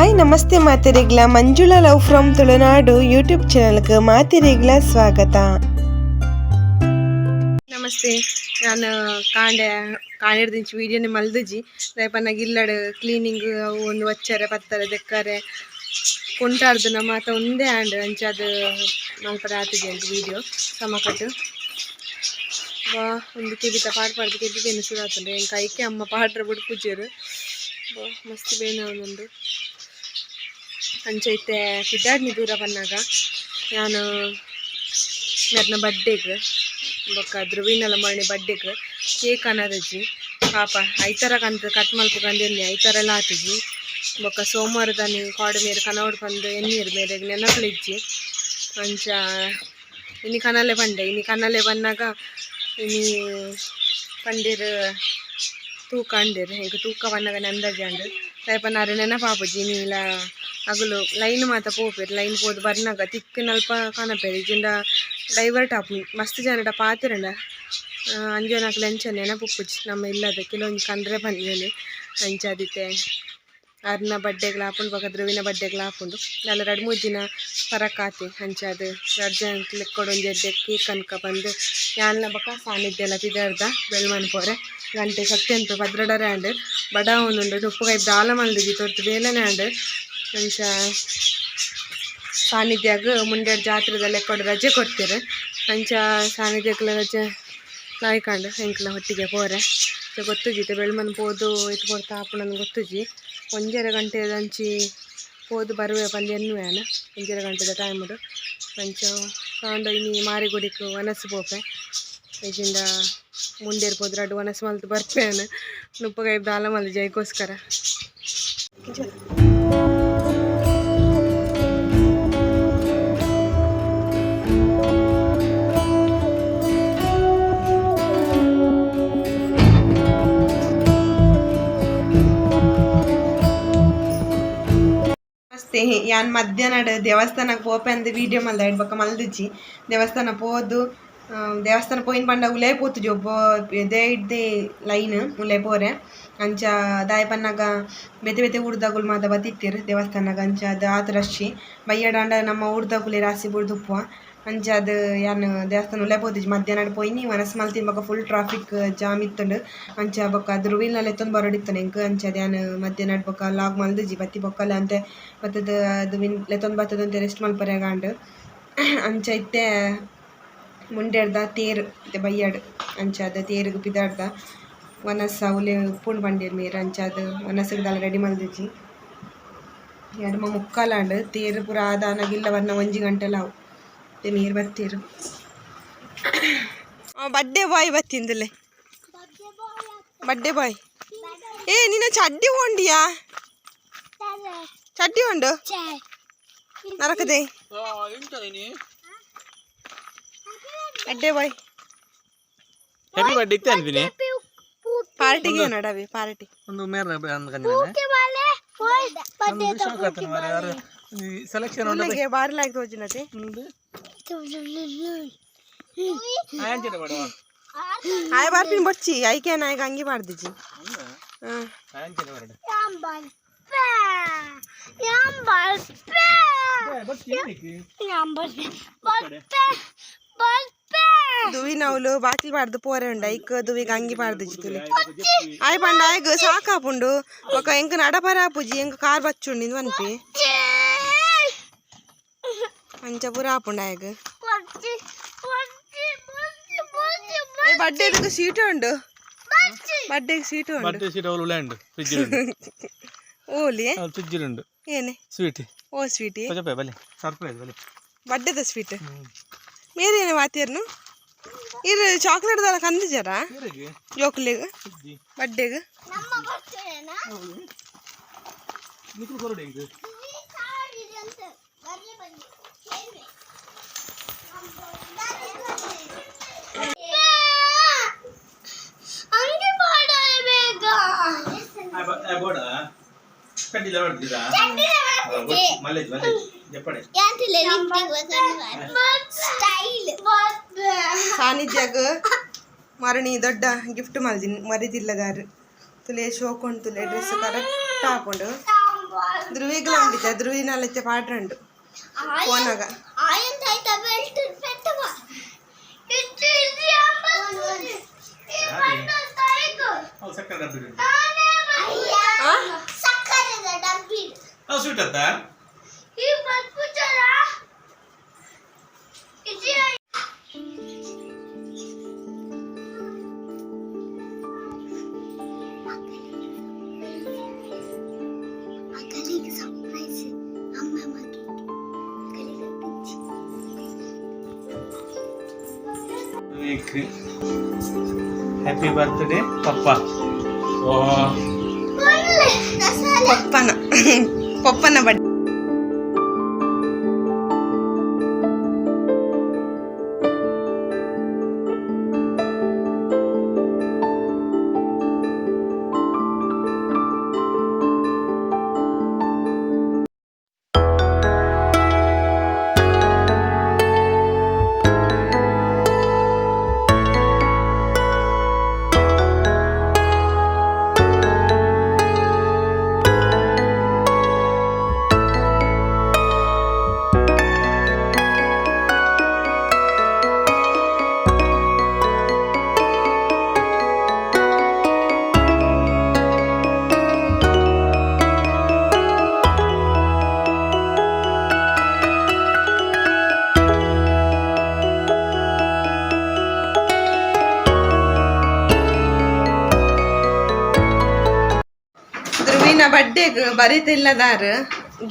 Hi ನಮಸ್ತೆ ಮಾತೆರೆಗ್ಲ, Manjula love from Tulunadu YouTube ಚಾನಲ್ಗೆ ಮಾತೆರೆಗ್ಲ ಸ್ವಾಗತ. ನಮಸ್ತೆ. ನಾನು ಕಾಂಡೆ ಕಾಂಡೆಡ್ದಿಂಚಿ ವೀಡಿಯೋನೆ ಮಲ್ದುಜಿ. ದಾಯೆ ಇಲ್ಲಡ್ ಕ್ಲೀನಿಂಗ್ ಅವು ಒಂದು ವಚ್ಚರೆ ಪತ್ತರೆ ದೆಕ್ಕರೆ ಕೊಂಟಾರ್ದು ನಮ್ಮ ಮಾತ ಒಂದೇ ಆಂಡ್. ಅಂಚಾದ್ ಮಲ್ಪರೆ ಆತುಜಿ ಅಂಕ್ ವೀಡಿಯೋ ಸಮಕಟ್. ವಾ, ಒಂದು ಕೆಬಿತ ಪಾಡ್ ಪಾಡ್ದು ಕೆಬಿ ಬೇನೆ ಶುರು ಆತುಂಡು. ಎಂಕ್ ಐಕೆ ಅಮ್ಮ ಪಾಡ್ರೆ ಬುಡ್ಪುಜೆರ್. ವಾ, ಮಸ್ತ್ ಬೇನೆ ಆವೊಂದುಂಡು. ಅಂಚ ಇತ್ತೆ ಪಿದಾಡ್ನಿ ದೂರ ಬನ್ನಗ ಯಾನ್ ಮೆರ್ನ ಬಡ್ಡೆಗ್ ಬೊಕ್ಕ ಧ್ರುವಿನಲ ಮರಣಿ ಬಡ್ಡೆಗ್ ಕೇಕ್ ಅನರಜಿ. ಪಾಪ ಐತರ ಕಂತ್ ಕಟ್ ಮಲ್ಪುಗಂದು ಎನ್ನಿ ಐತರೆಲ ಆತುಜಿ. ಬೊಕ್ಕ ಸೋಮವಾರದಾನಿ ಕಾಡು ಮೇರ್ ಕನವಡ್ ಪಂದ್ ಎನ್ನಿಯೆರ್, ಮೇರೆಗ್ ನೆನಪುಲ ಇಜ್ಜಿ. ಅಂಚ ಇನಿ ಕನಲೆ ಪಂಡೆ. ಇನಿ ಕನಲೆ ಬನ್ನಗ ಇನಿ ಪಂಡೆರ್ ತೂಕ ಅಂಡೆರ್. ಎಂಕ್ ತೂಕ ಬನ್ನಗ ಅಂದಾಜಿ ಆಂಡ್. ದಾಯೆ ಪಂಡ ಅರೆ ನೆನಪಾಪುಜಿ. ಇನಿಲ ಅಗುಲು ಲೈನ್ ಮಾತ ಪೋಪೆರ್. ಲೈನ್ ಪೋದು ಬರ್ನಗ ತಿಕ್ಕಿನಲ್ಪ ಕನಪೆರ್, ಇಜ್ಜಿಂಡ ಡೈವರ್ಟ್ ಆಪುಂಡು. ಮಸ್ತ್ ಜನಡ ಪಾತೆರಂಡ ಅಂಜೋನಕ್ಲೆ ಅಂಚ ನೆನಪುಪ್ಪುಜಿ. ನಮ್ಮ ಇಲ್ಲದ ಕೆಲವೊಂಜಿ ಕಂದ್ರೆ ಪನ್ಪೆರ್. ಅಂಚಾದಿತ್ತೆ ಅರ್ನ ಬಡ್ಡೆಗ್ಲ ಆಪುಂಡು, ಬೊಕ ಧ್ರುವಿನ ಬಡ್ಡೆಗ್ಲ ಆಪುಂಡು. ದಾಲ ರಡ್ಡ್ ಮೂಜಿ ದಿನ ಫರಕ್ ಆತೆ. ಅಂಚಾದ್ ರಡ್ಡ್ ಜನಕ್ ಲೆಕ್ಕೊಡು ಒಂಜಿ ಎಡ್ಡೆ ಕೇಕ್ ಅನ್ಕ ಪಂದ್ ಯಾನ್ಲ ಬೊಕ ಸಾನಿಧ್ಯಲ ಪಿದರ್ದ ಬೆಳ್ಮಣ್ ಪೋರೆ. ಗಂಟೆ ಸತ್ಯ ಅನ್ಪೆ 12:30 ಆಂಡ್. ಬಡ ಆವೊಂದುಂಡು. ನುಪ್ಪುಗೈ ದಾಲ ಮಲ್ದಿಜಿ, ತೊರ್ತು ಬೇಲೆನೆ ಆಂಡ್. ಅಂಚ ಸಾನಿಧ್ಯಾಗ್ ಮುಂಡೇರ್ ಜಾತ್ರೆದ ಲೆಕ್ಕೊಡು ರಜೆ ಕೊರ್ತೆರ್. ಅಂಚ ಸಾನಿಧ್ಯಕ್ಲ ರಜೆ ಲಾಯ್ಕಾಂಡ್ ಎಂಕ್ಲ ಒಟ್ಟಿಗೆ ಪೋರೆ. ಗೊತ್ತುಜಿ ಇತ್ತೆ ಬೆಳ್ಮಣ್ ಪೋದು ಏತ್ ಪೊರ್ತು ಆಪುಂಡು ಗೊತ್ತುಜಿ. 1.5 ಗಂಟೆದಂಚಿ ಪೋದು ಬರುವೆ ಪಂದ್ ಎನ್ನುವೆ ಯಾನ್, 1.5 ಗಂಟೆದ ಟೈಮುಡು. ಅಂಚ ಕಾಂಡ ಇನಿ ಮಾರಿಗುಡಿಕ್ ವನಸ್ ಪೋಪೆ, ಇಜ್ಜಿಂಡ ಮುಂಡೇರ್ ಪೋದು ರಡ್ಡ್ ವನಸ್ ಮಲ್ತ್ ಬರ್ಪೆ ಯಾನ್. ನುಪ್ಪುಗೈ ದಾಲ ಮಲ್ದಿಜಿ ಐಕೋಸ್ಕರ. ನಮಸ್ತೆ. ಯಾನ್ ಮಧ್ಯಾಹ್ನ ದೇವಸ್ಥಾನಕ್ಕೆ ಪೋಪೆ ಅಂದ್ ವೀಡಿಯೋ ಮಲ್ದ ಬೊಕ್ಕ ಮಲ್ದಿಜಿ. ದೇವಸ್ಥಾನ ಪೋದು ದೇವಸ್ಥಾನ ಪೋಯಿನ ಪಂಡ ಉಲೇ ಪೋತುಜಿ. ಒಬ್ಬ ಎದೆ ಇಡ್ದೆ ಲೈನ್ ಉಲೇ ಪೋರೆ. ಅಂಚ ದಾಯೆ ಪನ್ನಗ ಬೇತೆ ಬೇತೆ ಊರ್ದಗುಲು ಮಾತ ಬತ್ತಿತ್ತೆರ್ ದೇವಸ್ಥಾನಗ್. ಅಂಚ ಅದು ಆತ್ ರಶ್. ಬಯ್ಯಡಾಂಡ ನಮ್ಮ ಊರ್ದಕುಲೆ ರಾಸಿ ಬುಡ್ದು ಉಪ್ಪುವ. ಅಂಚಾದ್ ಯಾನ್ ದೇವಸ್ಥಾನ ಉಲೇ ಪೋತುಜಿ. ಮಧ್ಯಾಹ್ನ ಪೋಯಿನಿ ವನಸ್ ಮಲ್ತಿನ ಬೊಕ್ಕ ಫುಲ್ ಟ್ರಾಫಿಕ್ ಜಾಮ್ ಇತ್ತುಂಡು. ಅಂಚ ಬೊಕ್ಕ ಧ್ರುವಿನ ಲೆತ್ತೊಂದು ಬರೊಡಿತ್ತುಂಡು ಎಂಕ್. ಅಂಚಾದ್ ಯಾನ್ ಮಧ್ಯಾಹ್ನ ಬೊಕ್ಕ ಲಾಗ್ ಮಲ್ದಿಜಿ. ಬತ್ತಿ ಬೊಕ್ಕಲ ಅಂತೆ ಬತ್ತುದು ದುವಿನ್ ಲೆತ್ತೊಂದು ಬತ್ತುದು ರೆಸ್ಟ್ ಮಲ್ಪರೆಗಾಂಡ್. ಅಂಚ ಇತ್ತೆ ಮುಂಡೇರ್ದ ತೇರ್ ಇತ್ತೆ ಬಯ್ಯಡ್. ಅಂಚಾದ್ ತೇರುಗು ಪಿದಾಡ್ದ. ವನಸ್ ಅವ್ಲೆ ಉಪ್ಪುಂಡು ಪಂಡೆರ್ ಮೇರ್. ಅಂಚಾದ್ ವನಸ್ಗ್ ದಾಲ ರೆಡಿ ಮಲ್ದಿಜಿ. 2:45 ಆಂಡ್. ತೇರು ಪೂರ ಆದಾನಗ ಇಲ್ಲ ಬರ್ನ 1 ಗಂಟೆಲ ಆವು. ಮೇರ್ ಬತ್ತೆರ್. ಬಡ್ಡೆ ಬಾಯ್ ಬತ್ತಿಂದಲೆ, ಬಡ್ಡೆ ಬಾಯ್. ಏ ನಿನ್ನ ಚಡ್ಡಿ ಓಂಡಿಯಾ? ಚಡ್ಡಿ ಉಂಡು ನರಕದೆ. ಬಡ್ಡೆ ಬಾಯ್. ಹ್ಯಾಪಿ ಬರ್ಡೇ ಇತ್ತೆ ಅನ್ಪಿನಿ. ಪಾರ್ಟಿಗೆ ನಡವಿ ಪಾರ್ಟಿ. ಒಂದು ಮೇರ ಸೆಲೆಕ್ಷನ್. ತುಲೆಗೆ ಬಾರಿ ಲಾಯ್ಕ್ ತೋಜಿನತೆ. ಆಯ್ ಬಾರ್ಪಿನ ಬೊಚ್ಚಿ ಐಕೆ ನಾಯ್ಗ ಅಂಗಿ ಪಾಡ್ದಿಜಿ. ದುವಿನವ್ಲು ಬಾಕಿಲ್ ಪಾಡ್ದು ಪೋರೆ ಉಂಡು. ಐಕ್ ದುವಿಗ್ ಅಂಗಿ ಪಾಡ್ದಿಜಿ ತುಲೆ. ಆಯ್ ಪಂಡ ಆಯ್ಗ್ ಸಾಕಾಪುಂಡು, ಬೊಕ ಎಂಕ್ ನಡಪರ ಆಪುಜಿ, ಎಂಕ್ ಕಾರ್ ಬಚ್ಚುಂಡು ಇಂದು ಪನ್ಪಿ. ಅಂಚ ಪೂರ ಆಪುಂಡು ಆಯ್ಗ್. ಬಡ್ಡೆಗ್ ಸೀಟ್ ಉಂಡು, ಬಡ್ಡೆಗ್ ಸೀಟ್ ಉಂಡು. ಬರ್ಡೇ ಸೀಟ್ ಅವಳು ಉಂಡು, ಫ್ರಿಜ್. ಓಲಿ? ಫ್ರಿಜ್ ಉಂಡು. ಏನೆ? ಸ್ವೀಟ್. ಓ ಸ್ವೀಟಿ? ಕೊಜಪೆ ಬಲೆ, ಸರ್ಪ್ರೈಸ್ ಬಲೆ. ಬಡ್ಡೆದ ಸ್ವೀಟ್ ಮೇರೆ ಏನೇ ವಾತಿರ್ನು? ಇರು ಚಾಕ್ಲೇಟ್ ದಾಲ ಕಂದಿಜಾರ ಜೋಕುಲೆಗ್ ಬಡ್ಡೆಗ್? ನಿಕ್ಲು ಕೊರಡೆ ಇದು. ಬೋಡ ಕಡ್ಡಿಲ ಬಡ್ದಿರಾ ಮಲ್ಲೇಜ್ ಮಲ್ಲೇಜ್ ಜಪ್ಪಡೆ. ಸಾನಿಧ್ಯಾಗ ಮರಣಿ ದೊಡ್ಡ ಗಿಫ್ಟ್ ಮಲ್ದಿನಿ ಮರಿದಿಲ್ಲದಾರು. ತುಲೆ ಶೋಕ್ ಉಂಟು, ತುಲೆ ಡ್ರೆಸ್ ಕರೆಕ್ಟ್ ಹಾಕೊಂಡು. ಧ್ರುವಿಗ್ಲ ಉಂಡಿತ ಧ್ರುವಿನಲ್ಲತ್ತೆ ಪಾಡ್ರಂಡು ಫೋನಾಗ. ಅವು ಸಕ್ಕರೆ ಡಬ್ಬಿ ಉಂಟು. ಅವು ಸ್ವೀಟ್ ಅತ್ತ. ಸರ್ಪ್ರೈಸ್ ಅಮ್ಮ ಮಗಳಿಗೆ. ಹ್ಯಾಪಿ ಬರ್ತ್ಡೇ ಪಪ್ಪ. ಓ. ಪಪ್ಪನ ಪಪ್ಪನ ಬಡ್ಡೆ. ಧ್ರುವಿನ ಬಡ್ಡೆಗ್ ಬರಿತಿಲ್ಲದಾರ್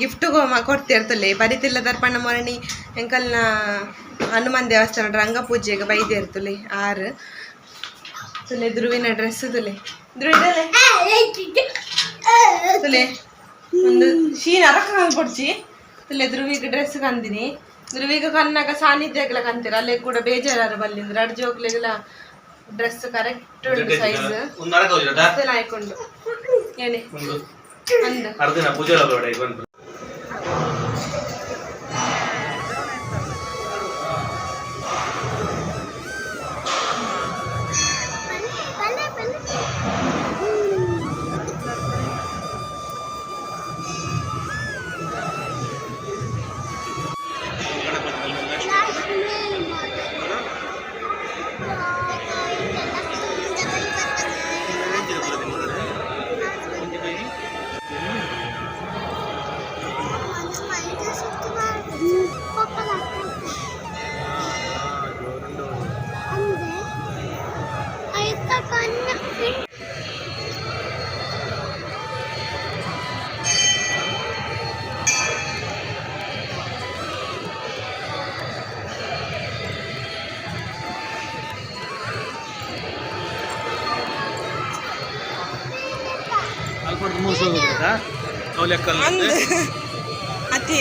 ಗಿಫ್ಟ್ ಕೊಡ್ತಿರ್ತಲೆ. ಬರಿತಿಲ್ಲದಾರ್ ಪಣ್ಣ ಮೊರಣಿ ಎಂಕಲ್ನ ಹನುಮಾನ್ ದೇವಸ್ಥಾನ ರಂಗ ಪೂಜೆಗೆ ಬೈದಿರ್ತಲೆ ಆರು. ತುಲೆ ಧ್ರುವಿನ ಡ್ರೆಸ್ ತುಲೆ ಧ್ರುವಿದಲೆ ತುಲೆ. ಒಂದು ಶೀನ ಅರಕ ಕೊಡ್ಚಿ ತುಲೆ. ಧ್ರುವಿಗೆ ಡ್ರೆಸ್ ಕಂದಿನಿ. ಧ್ರುವಿಗೆ ಕನ್ನಾಗ ಸಾನ್ನಿಧ್ಯಗಳ ಕಂತೀರ ಅಲ್ಲೇ ಕೂಡ ಬೇಜಾರು ಬಲ್ಲಿಂದ್ರ ಅಡ್ ಜೋಕ್ಲೆಗೆಲ್ಲ ಡ್ರೆಸ್ ಕರೆಕ್ಟ್ ಉಂಟು ಸೈಜ್. ಒಂದು ಅರಕ ಹೋಗಿರಟಾ. ಆಯ್ಕೊಂಡು ಏನೇ. ಒಂದು ಅಂದ. ಅರ್ಧ ಪೂಜೆ ಬೇಡ ಈಗ ಒಂದು. ಅಲ್ಪ ಮೂರು ಹೋಗುತ್ತಾ ಅವು ಲೆಕ್ಕ. ಅತಿ.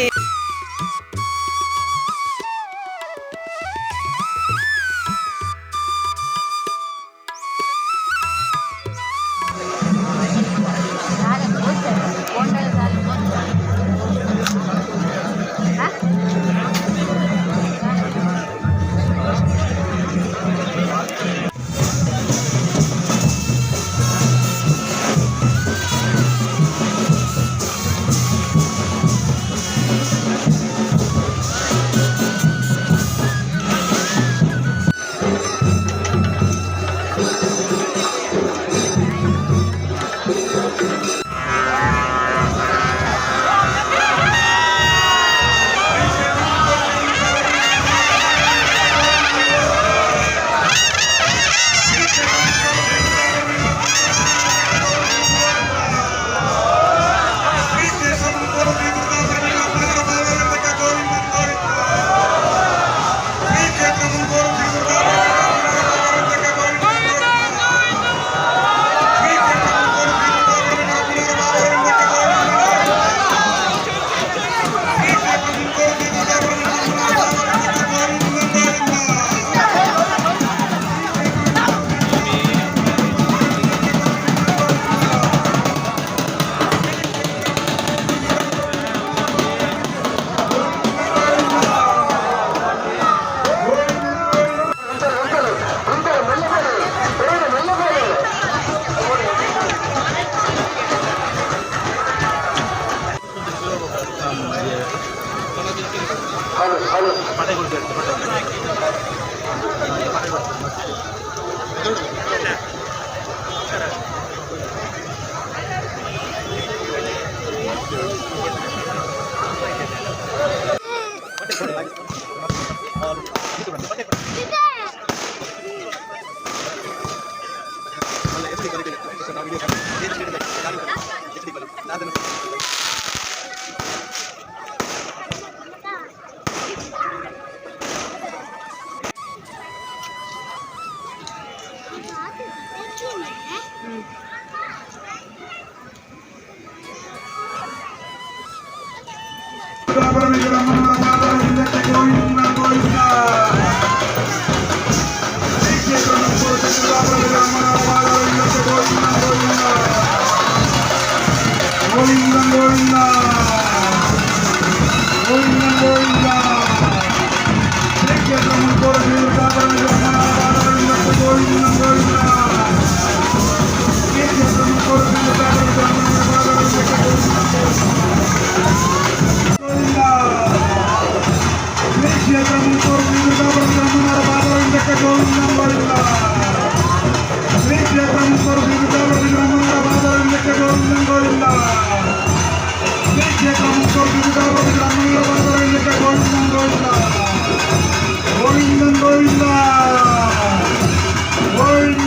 ಪಟೆ ಕೊಡ್ತಾರೆ ಪಟೆ ಪಟೆ ಕೊಡ್ತಾರೆ. Govinda Govinda Govinda Govinda. Govinda Govinda. Govinda Govinda Govinda.